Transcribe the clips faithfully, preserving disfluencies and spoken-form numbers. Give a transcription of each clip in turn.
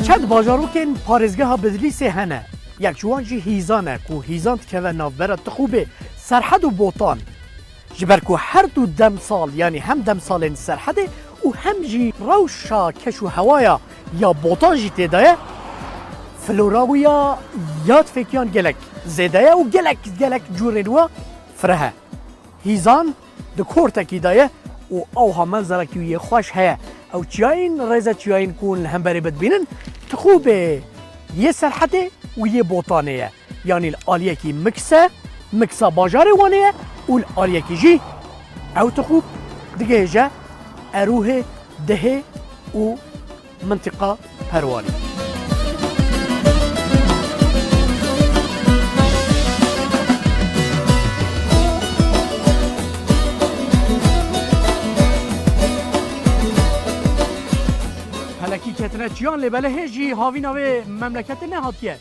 Çend bajarokên parêzgeha Bidlîsê hene. Yek ji wan jî Hîzan e, ku Hîzan dikeve navbera Tixûbê, Serhed û Botan. Ji ber ku her du demsal, yanî hem demsalên Serhedê û hem jî rewşa keş û hewaya ya Botan jî tê de ye, flora wî ya yadfêkiyan gelek zêde ye û gelek, gelek cûrên wa fireh e. Hîzan di kortekî de ye û ewha menzerekî wî yê xweş heye. Ew çiyayên rêze çiyayên ku hûn li hemberê bidibînin, Tixûbê yê Serhedê û yê Botanê ye. Yanî li aliyekî Mikse, Miksa bajarê Wanê ye û li aliyekî jî ew Tixûb digihêje Erûhê, Dihê û mintiqa Perwarî. Helekî ketine çiyan lê belê hê jî havîna wê memleketê nehatiye.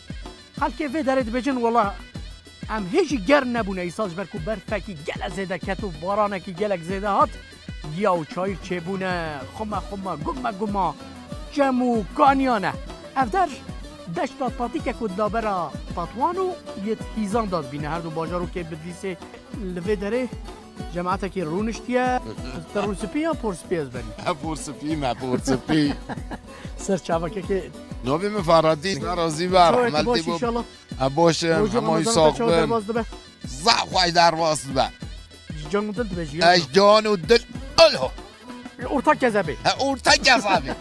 Xelkê vê derê dibêjin, wela em hê jî germ nebûne îsal ji ber ku berfekî gelek zêde ket û baranekî gelek zêde hat. Giya û çayîr çêbûne, xuma xuma, guma guma, çem û kaniyan e. Ev der deşta Tatîk e ku di navbera Tatwan û yê Hîzan de dibîne. Her du bajarokê Bidlîsê li vê derê cemaetekî rûniştiye. Te rûspî ya porspî ez berî? He, porspî me, porspî. Ser çavekekê. Navê min Fahrettin, ne razî be, Çawa rehmetî baş bû. Înşallah. E, baş im, hema wî sax bin. Derbas dibe. Zaf xweş derbas dibe. Ji can û dil dibe jî. Ez can û dil, ilho. Orta kezebê. He, orta kezebê.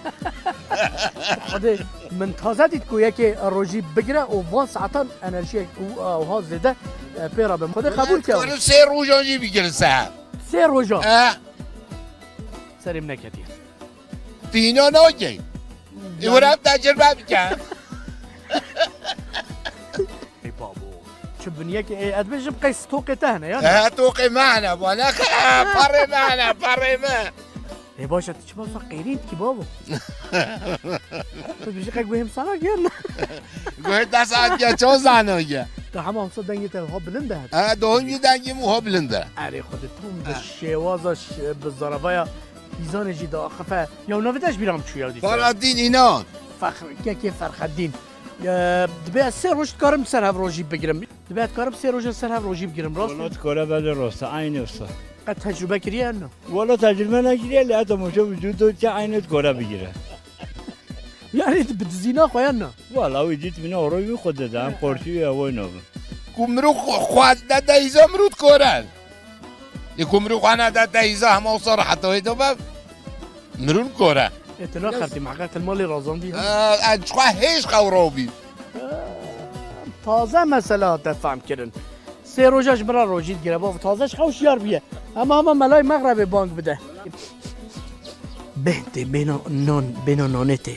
Xwedê min taze dît ku yekê rojî bigire û van saetan enerjiyek û, e, wiha zêde, e, pê re be. Xwedê qebûl ke. Dikarim sê rojan jî bigirin se. Sê rojan? He. Serê min neketiye. Tîna nake. Ê were tecrübe bike. Ey babo. Çi binyek, ê, ez dibêjim qey stoqê te hene ya? He, toqê me hene, bana, parê me hene, parê me. Ê baş e, tu çima wisa qêrîn dikî babo? Tu dibêjî qey guhê min sanak ya ne? Guhê te sanak ya, çawa zana ya? Tu hema wisa dengê te wiha bilind e. He, dohum jî dengê min wiha bilind e. Erê Xwedê, tam bi şêwaza ş-, bi zaravaya Hîzanê jî diaxife. Ya navê te ji bîra min çû ya dîsa. Fahrettin Înan. Fexr-, kekê Ferxeddîn. Ya, dibê ez sê roj dikarim ser hev rojî bigirim. Dibê ez dikarim sê roja ser hev rojî bigirim, rast e? Wala dikare belê rast e, eynî wisa. Qet tecrube kiriye hene? Wala tecrube nekiriye, lê heta moşa vücudu ke eynî dikare bigire. Yani bi dizîna xwe yan na? Wala wî dît min oroy wî xwe dide, em qortî wî ewoy nabin. Ku mirû xwe, xwe de deyza mirû dikore. Lê ku mirû xwe nede deyza hema wisa rehet wê de be, mirû nikore. Ê, tu naxertî, meheqeq te li malê razandî, ha? Aa, ez ji xwe hêj xew robî. Aa, taze mesela te fehm kirin. Sê roja ji min re rojî digire, bavo, taze ji xew şiyar bûye. Hema hema melayê mexrebê bang bide. Bêhn tê, bêhna nan, bêhna nanê tê.